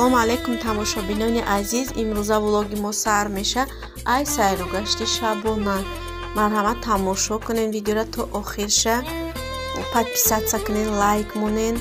Ассалому алайкум, тамошобинони азиз. Имрӯза влоги мо сар меша ай сайру гашти шабона. Марҳамат, тамошо кунен видеора то охирша, подписаться кунен, лайк монен.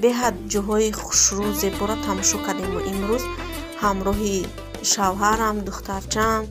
Беҳад ҷоҳои хушрӯ, зеборо тамошо кардем мо имрӯз ҳамроҳи шавҳарам, духтарчаам.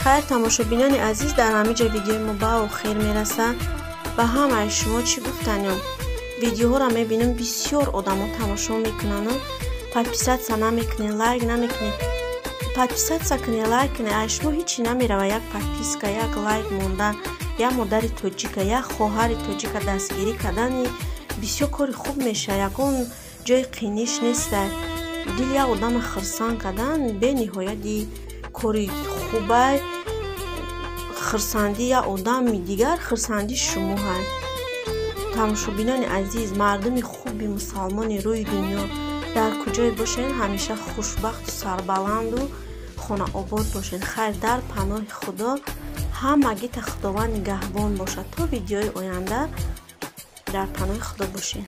Хайр, тамошобинони азиз, дар ҳамин ҷо видеои мо ба охир мерасад. Ба ҳамаи шумо чӣ гуфтанем? Видеоҳоро мебинем, бисёр одамо тамошо мекунану подписаться намекунед, лайк намекунед. Подписаться кунед, лайк кунед, ай шумо ҳичи намерава. Як подписка, як лайк мондан, як модари тоҷика, як хоҳари тоҷика дастгирӣ кардани бисёр кори хуб мешавад. Ягон ҷои қиниш неста. Дили як одама хирсанд кардан бениҳояти кори хубай. Хирсандии як одами дигар хирсандии шумо ҳай. Тамошобинони азиз, мардуми хуби мусалмони рӯи дунё, дар куҷое бошед, ҳамеша хушбахту сарбаланду хонаобод бошед. Хайр, дар паноҳи Худо, ҳамагита Худованд нигаҳбон бошад. То видеои оянда дар паноҳи Худо бошед.